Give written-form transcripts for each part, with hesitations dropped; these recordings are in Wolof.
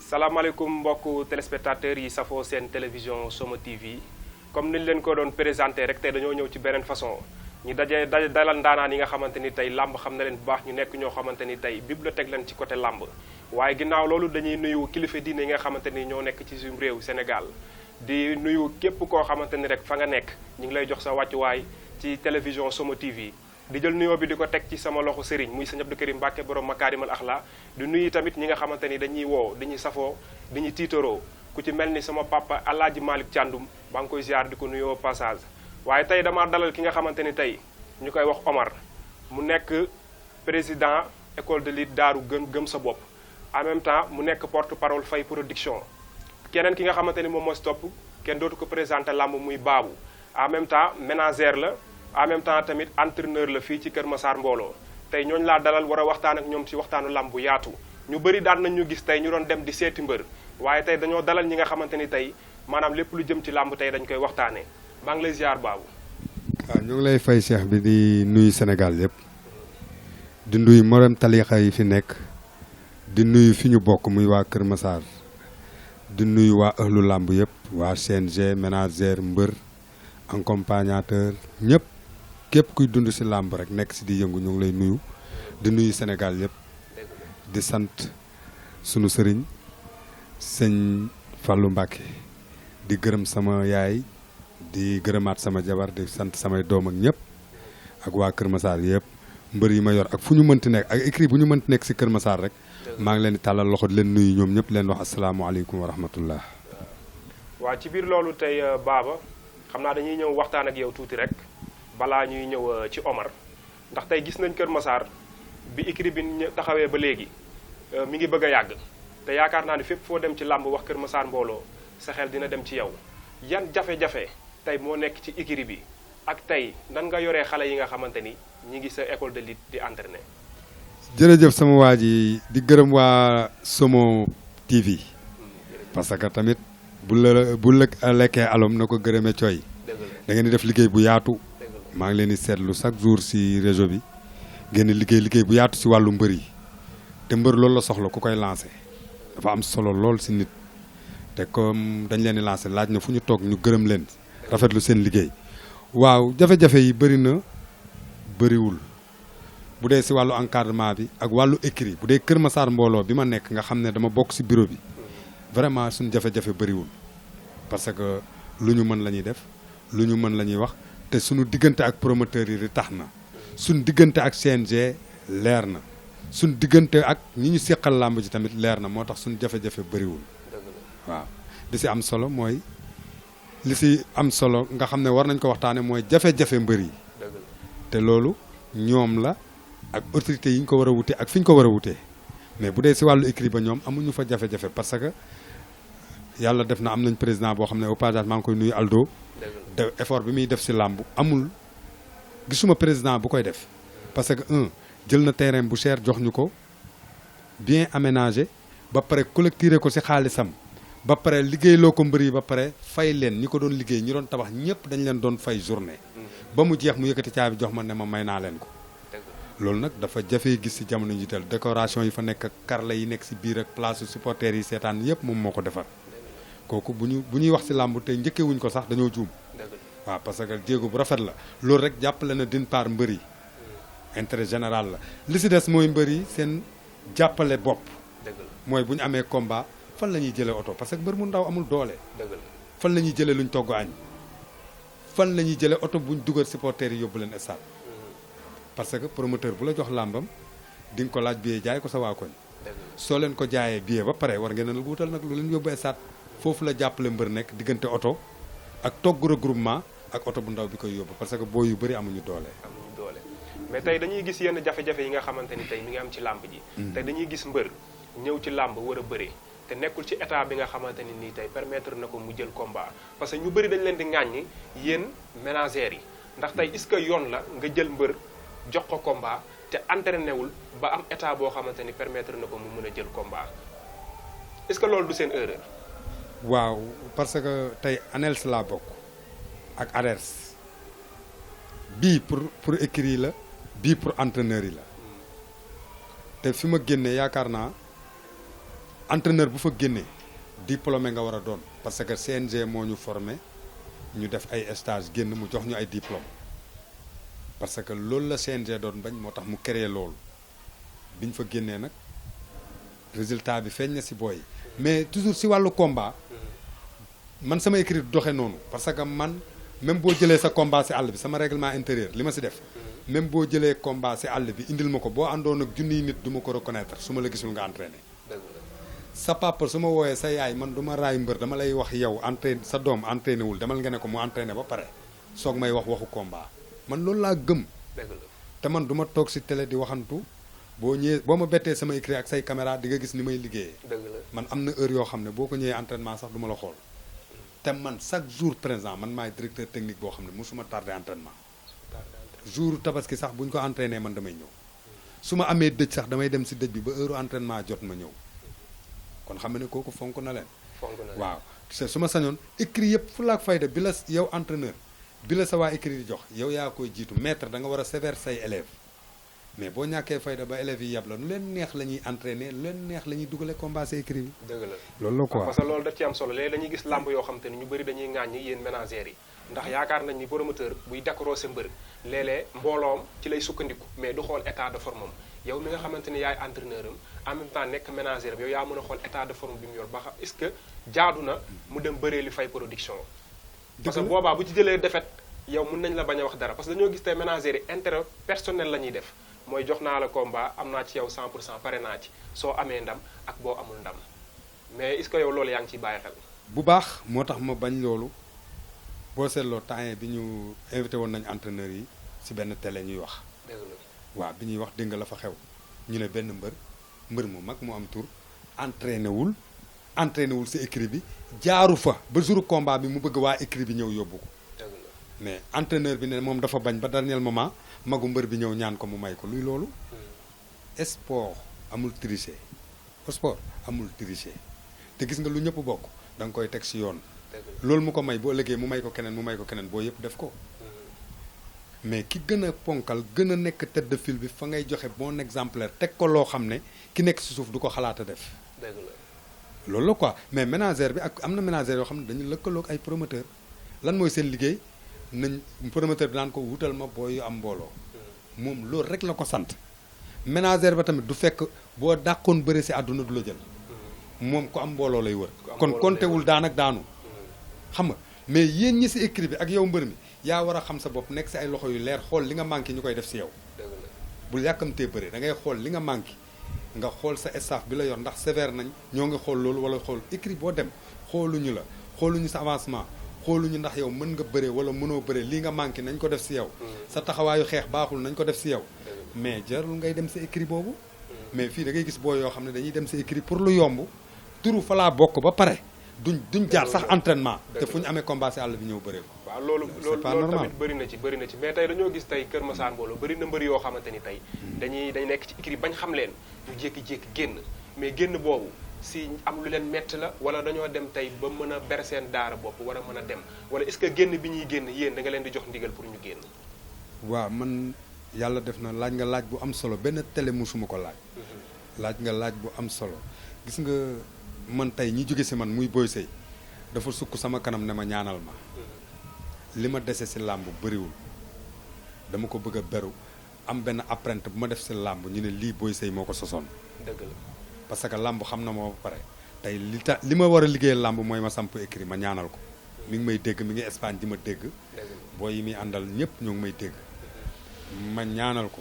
salaamaaleykum mbokku téléspectateurs yi safoo seen télévision Soma TV comme niñ leen ko doon présenté rek tey dañoo ñëw ci beneen façon ñu dalal ndaanaan yi nga xamante ni tey làmb xam na leen bu baax ñu nekk ñoo xamante ni tey bibliothèque leen ci côté làmb waaye ginnaaw loolu dañuy nuyu kilifa diine yi nga xamante ni ñoo nekk ci suñu réew Sénégal di nuyu képp koo xamante ni rek fa nga nekk ñu ngi lay jox sa wàccuwaay ci télévision Soma TV di jël nuyoo bi di ko teg ci sama loxo sëriñ muy sëñ Abdou Karim Mbacke borom makaarimal axla di nuyu tamit ñi nga xamante ni dañuy woo dañuy safoo dañuy tiitaroo ku ci mel ni sama papa Alaaji Malick Thiandoum maa ngi koy ziar di ko nuyoo passage waaye tey damaa dalal ki nga xamante ni tey ñu koy wax Omar mu nekk président école de lutte Daaru gëm sa bopp en même temps mu nekk porte parole Faye production keneen ki nga xamante ni moom moo si topp kenn dootu ko présenté làmb muy baabu en même temps ménagère la en même temps tamit entraîneur la fii ci Kër Massar mbooloo tey ñooñu laa dalal war a waxtaan ak ñoom ci waxtaanu làmb bu yaatu ñu bëri daan nañ ñu gis tey ñu doon dem di seeti mbër waaye tey dañoo dalal ñi nga xamante ni tey maanaam lépp lu jëm ci làmb tey dañ koy waxtaanee maa ngi lay ziar baabu. waaw ñu ngi lay fay Cheikh bi di nuyu Sénégal yëpp di nuyu moroom talixa yi fi nekk di nuyu fi ñu bokk muy waa Kër Massar di nuyu waa ëhlu làmb yëpp waa CNG ménagère mbër accompagnateur ñëpp képp kuy dund si làmb rek nekk si di yëngu ñu ngi lay nuyu di nuyu Sénégal yëpp di sant sunu sëriñ sëñ Fallou Mbacke di gërëm sama yaay di gërëmaat sama jabar di sant samay doom ak ñëpp ak waa Kër Massar yëpp mbër yi ma yor ak fu ñu mënti nekk ak écrit bu ñu mënti nekk si Kër Massar rek maa ngi leen di tàllal loxo di leen nuyu ñoom ñëpp leen wax asalaamaaleykum wa rahmatullah. waa ci biir loolu tey Baba xam naa dañuy ñëw waxtaan ak yow tuuti rek balaa ñuy ñëw ci Omar ndax tey gis nañ Kër Massar bi écrit bi taxawee ba léegi mi ngi bëgg a yàgg te yaakaar naa ne fépp foo dem ci làmb wax Kër Massar mbooloo sa xel dina dem ci yow yan jafe-jafe tey moo nekk ci écrit bi ak tey nan nga yoree xale yi nga xamante ni ñi ngi sa école de lutte di entraîner. jërëjëf sama waa ji di gërëm waa Somo TV parce que tamit bu la lekkee alom na ko gërëmee cooy da ngeen di def liggéey bu yaatu maa ngi leen di seetlu chaque jour si réseau bi ngeen liggéey bu yaatu si wàllu mbër yi te mbër loolu la soxla ku koy lancé dafa am solo lool si nit te comme dañ leen di lancé laaj na fu ñu toog ñu gërëm leen rafetlu seen liggéey waaw jafe-jafe yi bëri na bëriwul bu dee si wàllu encadrement bi ak wàllu écrit bu dee Kër Massar mbooloo bi ma nekk nga xam ne dama bokk si bureau bi vraiment suñu jafe-jafe bëriwul parce que lu ñu mën la ñuy def lu ñu mën la ñuy wax te suñu diggante ak promoteurs yi tax na suñu diggante ak CNG leer na suñu diggante ak ñi ñu seqal làmb ji tamit leer na moo tax suñu jafe-jafe bëriwul waaw li si am solo mooy li si am solo nga xam ne war nañ ko waxtaane mooy jafe-jafe mbër yi te loolu ñoom la ak autorités yi ñu ko war a wutee ak fi ñu ko war a wutee mais bu dee si wàllu écrit ba ñoom amuñu fa jafe-jafe parce que yàlla def na am nañ président boo xam ne au passage maa ngi koy nuyu Aldo te effort bi muy def si làmb amul gisuma président bu koy def parce que jël na terrain bu cher jox ñu ko bien aménagé ba pare collecté ko si xaalisam ba pare liggéeyloo ko mbër yi ba pare fay leen ñi ko doon liggéey ñi doon tabax ñëpp dañ leen doon fay journée ba mu jeex mu yëkkati caabi jox ma ne ma may naa leen ko loolu nag dafa jafee gis si jamono jiital décoration yi fa nekk ak karle yi nekk si biir ak place supporters yi seetaan yëpp moom moo ko defar kooku bu ñuy wax si làmb tey njëkkewuñ ko sax dañoo juum waaw parce que jéego bu rafet la loolu rek jàppale na d'une part mbër yi intérêt général la li si des mooy mbër yi seen jàppale bopp mooy bu ñu amee combat fan la ñuy jëlee oto parce que mbër mu ndaw amul doole fan la ñuy jëlee luñ togg añ fan la ñuy jëlee oto buñ dugal supporters yi yóbbu leen stade parce que promoteur bu la jox làmbam di nga ko laaj billet jaay ko sa waa koñ soo leen ko jaayee billet ba pare war ngeen a wutal nag lu leen yóbbu stade foofu la jàppale mbër nekk diggante oto ak togg regroupement ak oto bu ndaw bi koy yóbbu parce que boo yu bëri amuñu doole mais tey dañuy gis yenn jafe-jafe yi nga xamante ni tey mi ngi am ci làmb ji tey dañuy gis mbër ñëw ci làmb war a bëree te nekkul ci état bi nga xamante ni nii tey permettre na ko mu jël combat parce que ñu bëri dañ leen di ŋàññi yéen ménagères yi ndax tey est-ce que yoon la nga jël mbër jox ko combat te entraîné wul ba am état boo xamante ni permettre na ko mu mën a jël combat est-ce que loolu du seen erreur. waaw parce que tey ANELS laa bokk ak ADERS bii pour écurie la bii pour entraîneur yi la te fi ma génnee yaakaar naa entraîneur bu fa génnee diplômé nga war a doon parce que CNG moo ñu formé ñu def ay stage génn mu jox ñu ay diplôme parce que loolu la CNG doon bañ moo tax mu créé loolu biñ fa génnee nag résultat bi feeñ na si booy mais toujours si wàllu combat man sama écrit du doxee noonu parce que man même boo jëlee sa combat si àll bi sama règlement intérieur li ma si def même boo jëlee combat si àll bi indil ma ko boo àndoon ak junniy nit du ma ko reconnaître su ma la gisul nga entraîné sa papa su ma wooyee sa yaay man du ma raay mbër dama lay wax yow entraîné sa doom entraîné wul demal nga ne ko mu entraîné ba pare soog may wax waxu combat man loolu laa gëm te man du ma toog si télé di waxantu boo ñëwee boo ma bettee sama écrit ak say caméra di nga gis ni may liggéeyee man am na heure yoo xam ne boo ko ñëwee entraînement sax du ma la xool te man chaque jour présent man maay directeur technique boo xam ne musuma tardé entraînement jour tabaski sax bu ñu ko entraîné man damay ñëw su ma amee dëj sax damay dem si dëj bi ba heure entraînement jot ma ñëw kon xam nga ne kooku fonk na leen waaw su ma sañoon écrit yëpp fu laak fayda bi la yow entraîneur bi la sa waa écrit di jox yow yaa koy jiitu maître da nga war a sévère say élèves mais boo ñàkkee fayda ba élèves yi yab la nu leen neex la ñuy entraîner lu leen neex la ñuy dugale combat sa écrit bi dëgg la loolu la quoi parce que loolu daf ci am solo léegi dañuy gis làmb yoo xam te ni ñu bëri dañuy ŋàññi yéen ménagères yi ndax yaakaar nañ ni promoteur buy décrocher mbër léeg-léeg mbooloom ci lay sukkandiku mais du xool état de forme am yow mi nga xamante ni yaay entraîneur am en même temps nekk ménagère am yow yaa mën a xool état de forme bi mu yor ba xam est-ce que jaadu na mu dem bëree li fay production parce que boobaa bu ci jëlee défaite yow mën nañ la bañ a wax dara parce que dañoo gis tey ménagères yi intérêt personnel la ñuy def mooy jox naa la combat am naa ci yow 100% pare naa ci soo amee ndam ak boo amul ndam mais est-ce que yow loolu yaa ngi ciy bàyyi xel. bu baax moo tax ma bañ loolu boo seetloo temps bi ñu invité woon nañu entraîneurs yi si benn télé ñuy wax. dëgg la waaw bi ñuy wax dégg nga la fa xew ñu ne benn mbër mu mag mu am tur entraîné wul si écrit bi jaaru fa ba jour combat bi mu bëgg waa écrit bi ñëw yóbbu ko. dëgg la mais entraîneur bi ne moom dafa bañ ba dernier moment. magu mbër bi ñëw ñaan ko mu may ko luy loolu sport amul tricher sport amul tricher te gis nga lu ñëpp bokk da nga koy teg si yoon loolu mu ko may boo ëllëgee mu may ko keneen boo yëpp def ko mais ki gën a ponkal gën a nekk tête de file bi fa ngay joxe bon exemplaire teg ko loo xam ne ki nekk si suuf du ko xalaat a def loolu la quoi mais ménagère bi ak am na ménagère yoo xam ne dañu lëkkaloog ay promoteur lan mooy seen liggéey nañ promoteur bi naan ko wutal ma booy yu am mbooloo moom loolu rek la ko sant ménagère ba tamit du fekk boo dàqoon bëre si àdduna du la jël moom ku am mbooloo lay wër kon kontewul daan ak daanu xam nga mais yéen ñi si écrit bi ak yow mbër mi yaa war a xam sa bopp nekk si ay loxo yu leer xool li nga manqué ñu koy def si yow bul yàkkamtee bëre da ngay xool li nga manqué nga xool sa staff bi la yor ndax sévère nañ ñoo ngi xool loolu wala xool écrit boo dem xooluñu la xooluñu sa avancement xooluñu ndax yow mën nga bëre wala mënoo bëre lii nga manqué nañ ko def si yow sa taxawaayu xeex baaxul nañ ko def si yow mais jarul ngay dem sa écrit boobu mais fii da ngay gis boo yoo xam ne dañuy dem sa écrit pour lu yomb turu fa laa bokk ba pare duñ jaar sax entraînement te fu ñu amee combat si àll bi ñëw bëree ko waaw loolu tamit bëri na ci mais tey dañoo gis tey Kër Massar mbooloo bëri na mbëri yoo xamante ni tey dañ nekk ci écrit bañ xam leen ñu jékki-jékki génn mais génn boobu si am lu leen metti la wala dañoo dem tey ba mën a ber seen daara bopp war a mën a dem wala est-ce que génn bi ñuy génn yéen da nga leen di jox ndigal pour ñu génn waaw man yàlla def na laaj nga laaj bu am solo benn télé musuma ko laaj nga laaj bu am solo gis nga man tey ñi jóge si man muy Boy Seye dafa sukk sama kanam ne ma ñaanal ma li ma dese si làmb bëriwul dama ko bëgg a beru am benn apprenti bu ma def si làmb ñu ne lii Boy Seye moo ko sosoon dëgg la parce que làmb xam na moo ba pare tey li ma war a liggéeyal làmb mooy ma samp écrit ma ñaanal ko mi ngi may dégg mi ngi Espagne di ma dégg boo yi muy àndal ñëpp ñoo ngi may dégg ma ñaanal ko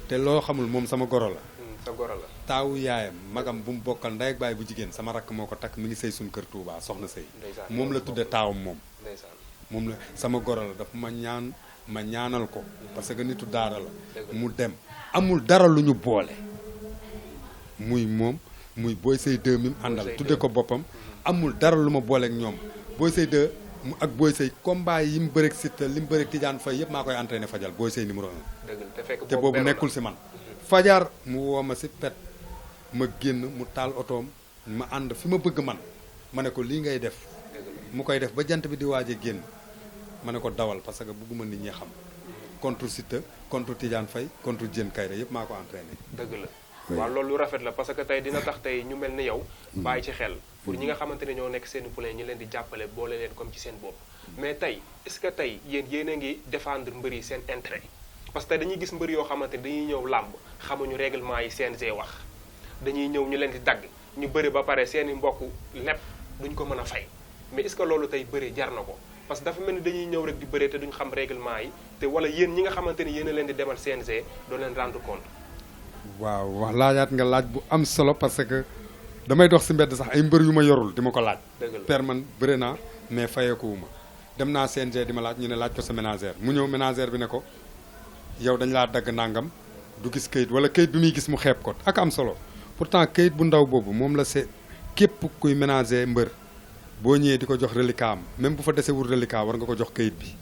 te loo xamul moom sama goro la sa goro la taawu yaayam magam bu mu bokkal ndey ak baay bu jigéen sama rakk moo ko takk mi ngi sëy suñu kër Touba soxna sëy moom la tudde taawam moom la sama goro la dafa ma ñaanal ko parce que nitu daara la mu dem amul dara lu ñu boole muy moom muy Boy Seye 2 mi mu àndal tudde ko boppam amul dara lu ma booleek ñoom Boy Seye 2 ak Boy Sey combat yi mu bëreeg Siteu li mu bëreeg Tidiane Faye yëpp maa koy entraîné fajal Boy Sey numéro 1. te boobu nekkul si man. fajar mu woo ma si pet ma génn mu taal otoom ma ànd fi ma bëgg man ma ne ko lii ngay def mu koy def ba jant bi di waaj a génn ma ne ko dawal parce que bëgguma nit ñi xam contre Siteu contre Tidiane Faye contre Diène Kaïré yëpp maa ko entraîné. dëgg la. waaw loolu lu rafet la parce que tey dina tax tey ñu mel ni yow bàyyi ci xel pour ñi nga xamante ne ñoo nekk seen poulain ñi leen di jàppale boole leen comme ci seen bopp mais tey est-ce que tey yéen a ngi défendre mbër yi seen intérêt parce que tey dañuy gis mbër yoo xamante ne dañuy ñëw làmb xamuñu règlement yi CNG wax dañuy ñëw ñu leen di dagg ñu bëri ba pare seen i mbokk lépp duñ ko mën a fay mais est-ce que loolu tey bëri jar na ko parce que dafa mel ni dañuy ñëw rek di bëri te duñ xam règlement yi te wala yéen ñi nga xamante ni yéen a leen di demal CNG doo leen rendre compte. waaw wax laajaat nga laaj bu am solo parce que damay dox si mbedd sax ay mbër yu ma yorul di ma ko laaj. père man bëri naa mais fayeekuwuma dem naa CNG di ma laaj ñu ne laaj ko sa ménagère mu ñëw ménagère bi ne ko yow dañ laa dagg nangam du gis kayit wala kayit bi muy gis mu xeeb ko ak am solo pourtant kayit bu ndaw boobu moom la képp kuy ménager mbër boo ñëwee di ko jox reliquat am même bu fa desewul reliquat war nga ko jox kayit bi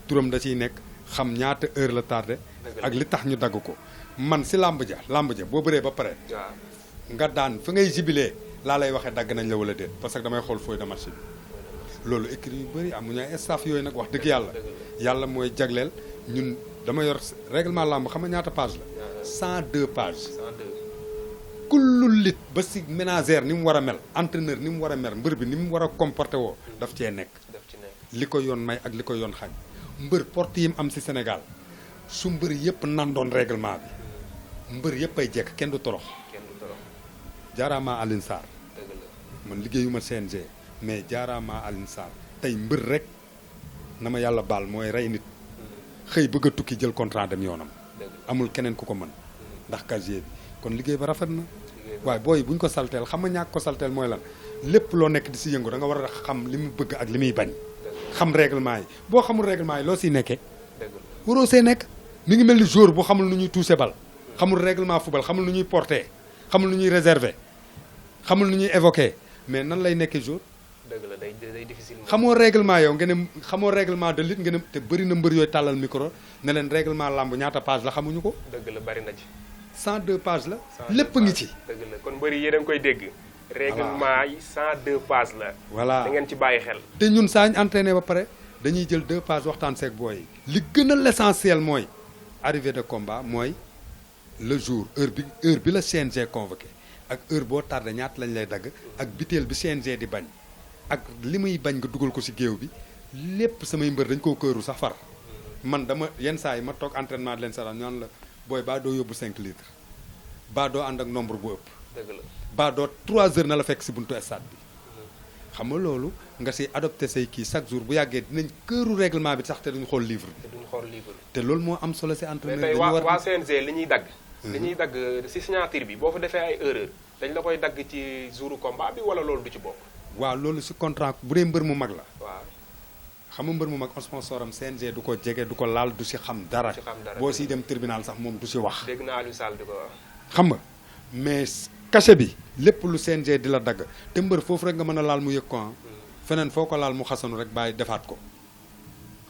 turam da ciy nekk xam ñaata heure la tardé ak li tax ñu dagg ko. man si làmb ja boo bëree ba pare nga daan fi ngay jubilee laa lay waxee dagg nañ la wala déet parce que damay xool feuille de match bi loolu écrit yu bëri amuñu ay staff yooyu nag wax dëgg yàlla mooy jagleel ñun dama yor règlement làmb xam nga ñaata page la 102 pages kullul lit ba si ménagère ni mu war a mel entraîneur ni mu war a mel mbër bi ni mu war a comporté woo daf cee nekk li ko yoon may ak li ko yoon xañ mbër porte yi mu am si Sénégal su mbër yëpp nandoon règlement bi mbër yëpp ay jekk kenn du torox jaaraamaa Alioune Sarr man liggéeyuma CNG mais jaaraamaa Alioune Sarr tey mbër rek na ma yàlla baal mooy rey nit xëy bëgg a tukki jël contrat dem yoonam amul keneen ku ko mën ndax casier bi kon liggéey ba rafet na waaye booy bu ñu ko salteel xam nga ñàkk ko salteel mooy lan lépp loo nekk di si yëngu da nga war a xam li mu bëgg ak li muy bañ xam règlement yi boo xamul règlement yi loo siy nekkee waroo see nekk mi ngi mel ni joueur bu xamul nu ñuy toucher bal xamul règlement football xamul nu ñuy porter xamul nu ñuy réserver xamul nu ñuy évoquer mais nan lay nekkee joueur. dëgg la day difficile. xamoo règlement yow nga ne xamoo règlement de lutte nga ne te bëri na mbër yooyu tàllal micro ne leen règlement làmb ñaata page la xamuñu ko. dëgg la bari na ci. 102 pages la. lépp ngi ci. dëgg la kon mbër yi yéen a ngi koy dégg. règlement yi 102 pages la. voilà da ngeen ci bàyyi xel. te ñun saa ñu entraîné ba pare dañuy jël 2 pages waxtaan seeg booy yi. li gën a l'essentiel mooy arrivée de combat mooy le jour heure bi la CNG convoqué ak heure boo tardé ñaata lañ lay dagg ak biteel bi CNG di bañ ak li muy bañ nga dugal ko ci géew bi lépp samay mbër dañ koo këru sax far man dama yenn saa yi ma toog entraînement di leen sax ñaan la booy baa doo yóbbu 5 litres baa doo ànd ak nombre bu ëpp. dëgg la baa doo 3 heures na la fekk ci buntu stade bi. xam nga loolu nga si adopté say kii chaque jour bu yàggee dinañ këru règlement bi sax te duñu xool livre bi. te loolu moo am solo si entraîneur. mais tey waa CNG li ñuy dagg. li ñuy dagg si signature bi boo fa defee ay erreur dañ la koy dagg ci jouru combat bi wala loolu du ci bokk. waaw loolu si contrat bu dee mbër mu mag la. waaw xam nga mbër mu mag sponsor am CNG du ko jege du ko laal du si xam dara. boo siy dem tribunal sax moom du si wax. dégg naa Aliou Sall di ko wax. xam nga mais cachet bi lépp lu CNG di la dagg te mbër foofu rek nga mën a laal mu yëg ko feneen foo ko laal mu xasanu rek bàyyi defaat ko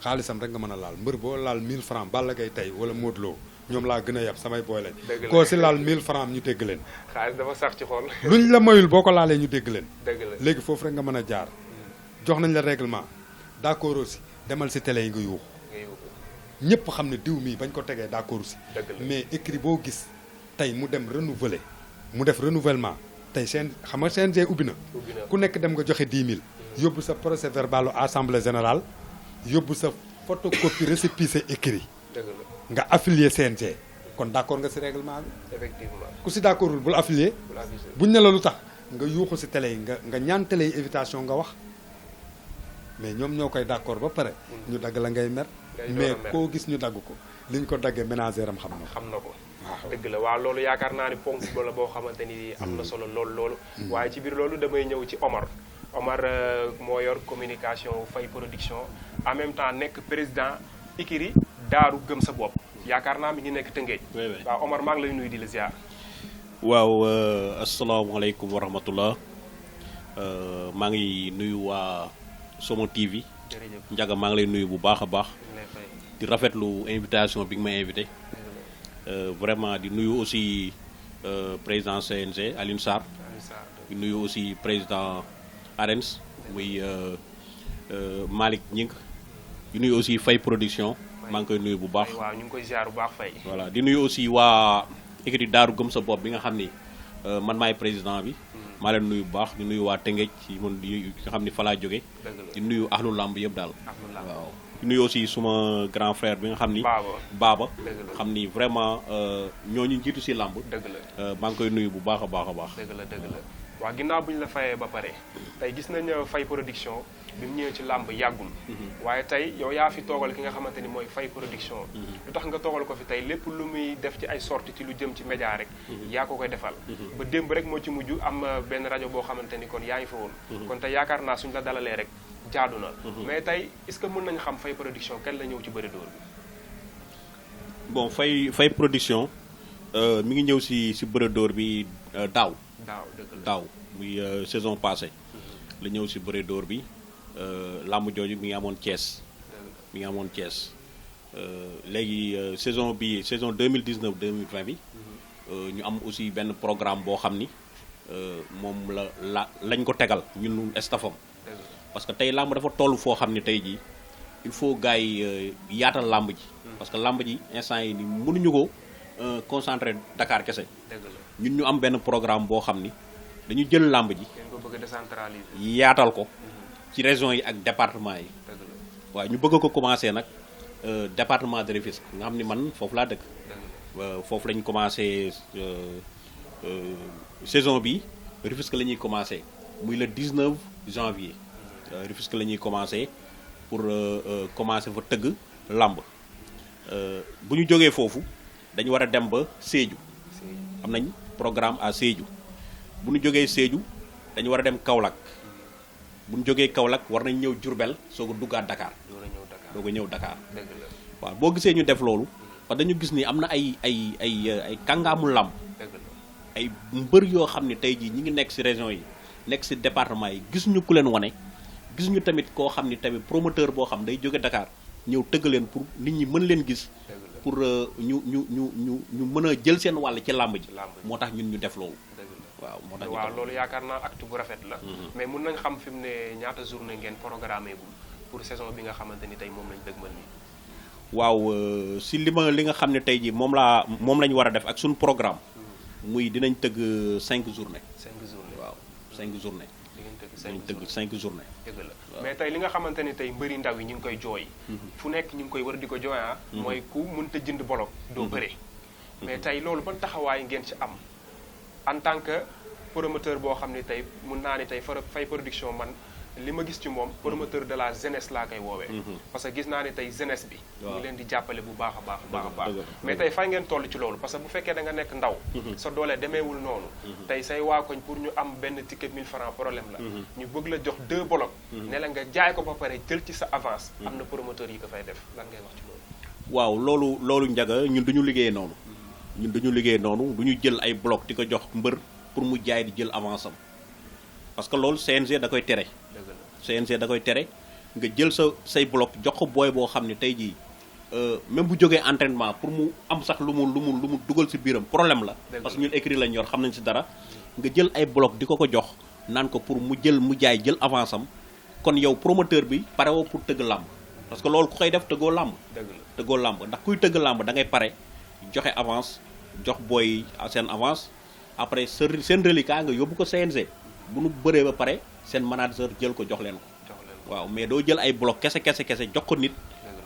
xaalisam rek nga mën a laal mbër boo laal 1000 francs Balla Gaye tey wala Modou Lo ñoom laa gën a yab samay booy lañ. koo si laal 1000 francs ñu dégg leen. xaalis dafa sax ci xol. luñ la mayul boo ko laalee ñu dégg leen. dëgg la léegi foofu rek nga mën a jaar. jox nañ la règlement d'accord aussi demal si télé yi nga yuuxu. ñëpp xam ne diw mii bañ ko tegee d'accord aussi. mais écrit boo gis tey mu dem renouveler mu def renouvellement tey xam nga CNG ubbi na. ku nekk dem nga joxe 10 000. yóbbu sa procès verbal assemblée générale yóbbu sa photocopie récépissé écrit. nga affilié CNG kon d'accord nga ci règlement bi. effectivement ku ci d'accordul bul affilié. buñ ne la lu tax nga yuuxu ci télé yi nga ñaan télé yi invitation nga wax mais ñoom ñoo koy d'accord ba pare. ñu dagg la ngay mer. mais koo gis ñu dagg ko li ñu ko daggee ménagère am xam na ko. dëgg la waaw loolu yaakaar naa ni ponk la boo xamante ni am na solo loolu. waaye ci biir loolu damay ñëw ci Omar moo yor communication Faye production en même temps nekk président Ikiri Daaru Gëm Sa Bopp yaakaar naa mi ngi nekk Tëngéej. waaw Omar maa ngi lay nuyu di la ziar. waaw asalaamaaleykum wa rahmatullah maa ngi nuyu waa Somo TV. jërëjëf Ndiaga maa ngi lay nuyu bu baax a baax. ñu lay fay. di rafetlu invitation bi nga ma invité. Vraiment di nuyu aussi président CNG Alioune Sarr. di nuyu aussi président ARENS muy Malick Ñing. di nuyu aussi Faye production. maa ngi koy nuyu bu baax. waaw ñu ngi koy ziar bu baax Faye. voilà di nuyu aussi waa écurie Daaru Gëm sa bopp bi nga xam ni man maay président bi. maa leen nuyu bu baax di nuyu waa Tëngéej ci man di nga xam ni fa laa jóge di nuyu ahlu làmb yëpp daal. waaw di nuyu aussi suma grand frère bi nga xam ni. Baba xam ni vraiment ñooñu jiitu si làmb. dëgg la maa ngi koy nuyu bu baax a baax a baax. dëgg la waaw ginnaaw bu ñu la fayee ba pare tey gis nañ Faye production bi mu ñëwee ci làmb yàggul. waaye tey yow yaa fi toogal ki nga xamante ni mooy Faye production. lu tax nga toogal ko fi tey lépp lu muy def ci ay sorties ci lu jëm ci média rek. yaa ko koy defal. ba démb rek moo ci mujj am benn rajo boo xamante ni kon yaa ngi fa woon. kon tey yaakaar naa suñ la dalalee rek jaadu na. mais tey est-ce que mën nañu xam Faye production kenn la ñëw ci bëri dóor bi. bon Faye production mi ngi ñëw si bëri dóor bi daaw. daaw muy saison passée. la ñëw si bëri dóor bi. làmb jooju mi ngi amoon Thiès léegi saison 2019 2020 bi ñu am aussi benn programme boo xam ni moom lañ ko tegal ñun staffam parce que tey làmb dafa toll foo xam ni tey jii il faut gars yi yaatal làmb ji parce que làmb ji instant yi ni mënuñu ko concentré Dakar kese ñun ñu am benn programme boo xam ni dañu jël làmb ji yaatal ko ci régions yi ak département yi waaw ñu bëgg ko commencé nag département de Rufisque nga xam ni man foofu laa dëkk foofu lañ commencé saison bi Rufisque la ñuy commencé muy le 19 janvier Rufisque la ñuy commencé pour commencé fa tëgg làmb bu ñu jógee foofu dañu war a dem ba Sédhiou am nañ programme à Sédhiou bu ñu jógee Sédhiou dañu war a dem Kaolack bu ñu jógee Kaolack war nañ ñëw Diourbel soog a duggaat Dakar soog a ñëw Dakar waaw boo gisee ñu def loolu parce que dañu gis ni am na ay kàngaamu làmb ay mbër yoo xam ne tey jii ñi ngi nekk ci région yi nekk ci département yi gis ñu ku leen wane gis ñu tamit koo xam ni tamit promoteur boo xam day jóge Dakar ñëw tëgg leen pour nit ñi mën leen gis pour ñu mën a jël seen wàll ci làmb ji moo tax ñun ñu def loolu waaw loolu yaakaar naa acte bu rafet la mais mun nañ xam fi mu ne ñaata journée ngeen programmé gul pour saison bi nga xamante ni tey moom lañ dëgmal nii waaw si li nga xam ne tey ji moom lañ war a def ak suñu programme muy dinañ tëgg 5 journée waaw 5 journée dinañ tëgg 5 journée dëgg la mais tey li nga xamante ni tey mbëri ndaw yi ñu ngi koy jooy fu nekk ñu ngi koy war di ko jooy mooy ku mënta jënd bolok doo bëre mais tey loolu ban taxawaay ngeen ci am en tant que promoteur boo xam ne tey mun naa ni tey Faye production man li ma gis ci moom promoteur de la jeunesse laa koy woowee parce que gis naa ne tey jeunesse bi ñu leen di jàppale bu baax a baax mais tey fay ngeen toll ci loolu parce que bu fekkee da nga nekk ndaw sa doole demeewul noonu tey say waa koñ pour ñu am benn ticket 1000 francs problème la ñu bëgg la jox 2 blocs ne la nga jaay ko ba pare jël ci sa avance am na promoteur yi ko fay def lan ngay wax ci loolu waaw loolu Ndiaga ñun duñu liggéey noonu du ñu jël ay bloc di ko jox mbër pour mu jaay di jël avance am parce que loolu CNG da koy tere nga jël say bloc jox ko booy boo xam ne tey jii même bu jógee entraînement pour mu am sax lu mu dugal ci biiram problème la parce que ñun écrit lañ yor xam nañ ci dara nga jël ay bloc di ko jox naan ko pour mu jaay jël avance am kon yow promoteur bi pare woo pour tëgg làmb parce que loolu ku koy def tëggoo làmb ndax kuy tëgg làmb da ngay pare joxe avance jox booy seen avance après seen reliquat nga yóbbu ko CNG bu nu bëree ba pare seen manager jël ko jox leen ko waaw mais doo jël ay bloc kese jox ko nit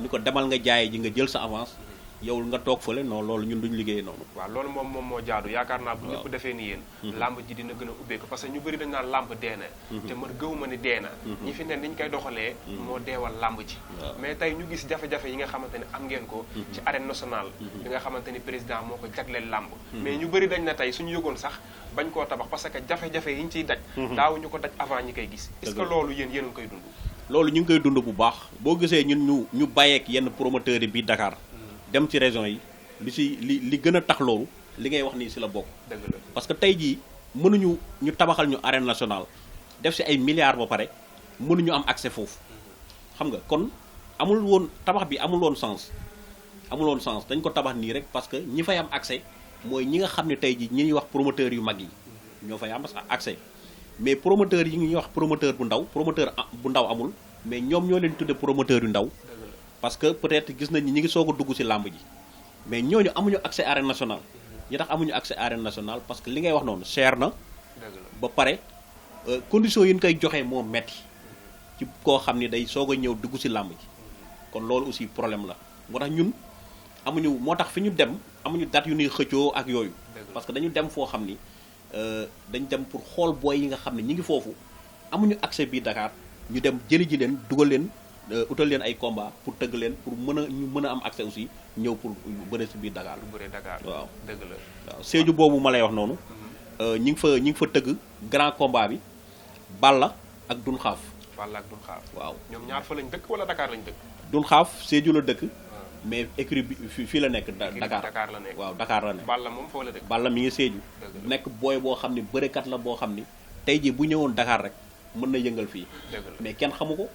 ni ko demal nga jaay ji nga jël sa avance yow nga toog fële non loolu ñun duñu liggéey noonu waaw loolu moom moo jaadu yaakaar naa bu ñëpp defee ni yéen làmb ji dina gën a ubbeeku parce que ñu bëri dañ naan làmb deena te man gëwuma ni deena ñi fi ne niñ koy doxalee moo deewal làmb ji mais tey ñu gis jafe-jafe yi nga xamante ne am ngeen ko ci arène nationale bi nga xamante ni président moo ko jagleel làmb mais ñu bëri dañ na tey suñu yëgoon sax bañ koo tabax parce que jafe-jafe yi ñu ciy daj daawuñu ko daj avant ñi koy gis est-ce que loolu yéen a ngi koy dund loolu ñu ngi koy dund bu baax boo gisee ñun ñu bàyyeek yenn promoteurs yi bii Dakar dem ci région yi li gën a tax loolu li ngay wax nii ci la bokk parce que tey jii mënuñu ñu tabaxal ñu arène nationale def ci ay milliards ba pare mënuñu am accès foofu xam nga kon amul woon tabax bi amul woon sens dañ ko tabax nii rek parce que ñi fay am accès mooy ñi nga xam ne tey ji ñi ñuy wax promoteurs yu mag yi ñoo fay am accès mais promoteur yi ñuy wax promoteur bu ndaw amul mais ñoom ñoo leen tudde promoteur yu ndaw parce que peut-être gis nañ ni ñi ngi soog a dugg ci làmb ji mais ñooñu amuñu accès arène nationale ñi tax amuñu accès arène nationale parce que li ngay wax noonu cher na ba pare conditions yi ñu koy joxee moo metti ci koo xam ni day soog a ñëw dugg ci làmb ji kon loolu aussi problème la moo tax ñun moo tax fi ñu dem amuñu date yu ñuy xëccoo ak yooyu parce que dañu dem foo xam ni dañ dem pour xool booy yi nga xam ne ñi ngi foofu amuñu accès bii Dakar ñu dem jëli ji leen dugal leen utal leen ay combat pour tëgg leen pour ñu mën a am accès aussi ñëw pour bëre si biir Dakar. waaw dëgg la waaw Sédhiou boobu ma lay wax noonu ñi ngi fa tëgg grand combat bi Balla ak Dun Xaaf. waaw ñoom ñaar fa lañ dëkk wala Dakar lañ dëkk. Dun Xaaf Sédhiou la dëkk. mais écurie bi fii la nekk Dakar la nekk waaw Dakar la nekk. Balla moom foo la dëkk. Balla mi ngi Sédhiou. nekk booy boo xam ni bërekat la boo xam ni tey jii bu ñëwoon Dakar rek mën na yëngal fii. mais kenn xamu ko.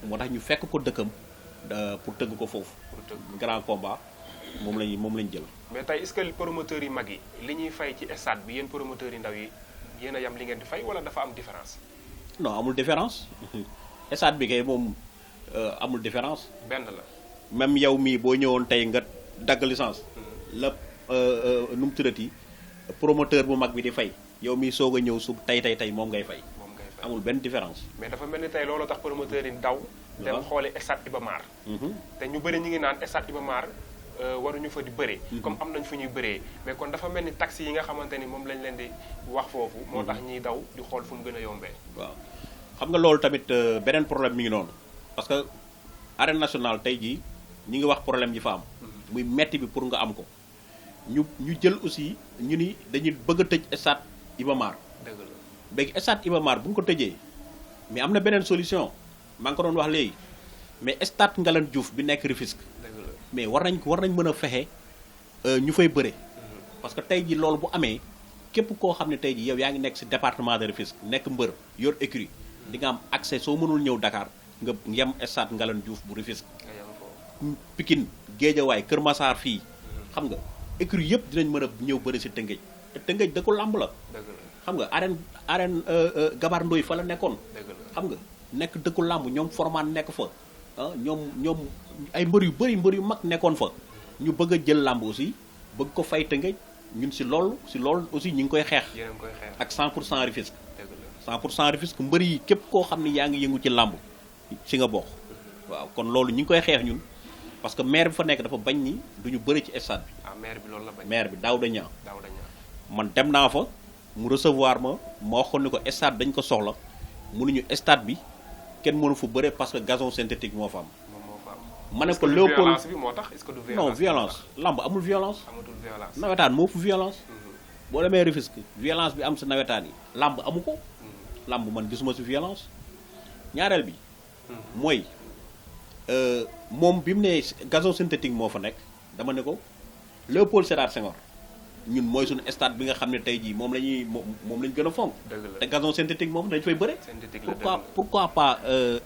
moo tax ñu fekk ko dëkkam pour tëgg ko foofu. grand combat moom lañ jël. mais tey est-ce que promoteurs yi mag yi li ñuy fay ci stade bi yéen promoteurs yi ndaw yi yéen a yam li ngeen di fay wala dafa am différence. non amul différence stade bi kay moom amul différence. benn la. même yow mii boo ñëwoon tey nga dagg licence. la nu mu tuddati promoteur bu mag bi di fay yow mii soog a ñëw su tey moom ngay fay. amul benn différence. mais dafa mel ni tey loolu tax promoteur yi daw. dem xooli stade Iba Mar. te ñu bëri ñu ngi naan stade Iba Mar waruñu fa di bëree. comme am nañ fu ñuy bëree mais kon dafa mel ni taxi yi nga xamante ni moom lañ leen di wax foofu. moo tax ñiy daw di xool fu mu gën a yombee. waaw xam nga loolu tamit beneen problème mi ngi noonu parce que arène nationale tey jii ñi ngi wax problème yi fa am. muy metti bi pour nga am ko. ñu jël aussi ñu ni dañuy bëgg a tëj stade Iba Mar. dëgg la léegi stade Iba Mar bu ñu ko tëjee mais am na beneen solution maa ngi ko doon wax léegi mais stade Ngalandou Diouf bi nekk Rufisque. mais war nañ mën a fexe ñu fay bëre. parce que tey ji loolu bu amee képp koo xam ne tey ji yow yaa ngi nekk ci département de Rufisque nekk mbër yor écurie di nga am accès soo mënul ñëw Dakar nga yem stade Ngalandou Diouf bu Rufisque. Pikine Guédiawaye Kër Massar fii xam nga écurie yëpp dinañ mën a ñëw bëri ci Tëngéej te Tëngéej dëkku làmb la. xam nga arène Gabar Ndoy fa la nekkoon. xam nga nekk dëkku làmb ñoom formaan nekk fa ñoom ay mbër yu mag nekkoon fa ñu bëgg a jël làmb aussi bëgg ko fay Tëngéej ñun si loolu aussi ñu ngi koy xeex. ak 100% Rufisque. 100% Rufisque mbër yi képp koo xam ne yaa ngi yëngu ci làmb si nga bokk. waaw kon loolu ñu ngi koy xeex ñun parce que maire bi fa nekk dafa bañ ni duñu bëri ci stade bi. maire bi loolu la bañ. maire bi Daouda Niang man dem naa fa. mu recevoir ma waxoon ni ko stade dañ ko soxla mënuñu stade bi kenn mënu fa bëre parce que gazon synthétique moo fa am. ma ne ko Léopold violence bi moo tax est-ce que du violence non violence lamb amul violence. amatul violence nawetaan moo fu violence. boo demee Rufisque violence bi am sa nawetaan yi lamb amu ko. lamb man gisuma si violence. ñaareel bi. mooy moom bi mu ne gazon synthétique moo fa nekk dama ne ko Léopold Sédar Senghor. ñun mooy suñu stade bi nga xam ne tey jii moom lañ gën a fonk. te gazon synthétique moom dañ fay bëre. pourquoi pas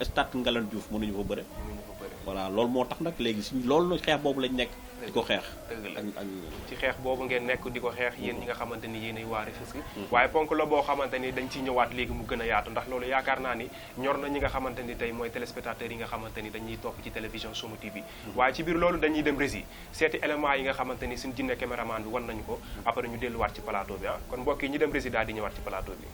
stade Ngalandou Diouf mënuñu fa bëre. voilà loolu moo tax nag léegi suñu loolu xeex boobu lañ nekk. di ko xeex. ak ci xeex boobu ngeen nekk di ko xeex yéen ñi nga xamante ni yéenay waa Rufisque. waaye ponk la boo xamante ni dañ ciy ñëwaat léegi mu gën a yaatu ndax loolu yaakaar naa ni ñor na ñi nga xamante ni tey mooy téléspectateurs yi nga xamante ni dañuy topp ci télévision Somo TV. waaye ci biir loolu dañuy dem régie seeti éléments yi nga xamante ni suñu jinne caméraman bi wan nañu ko après ñu delluwaat ci plateau bi kon mbokk yi ñu dem régie daal di ñëwaat ci plateau bi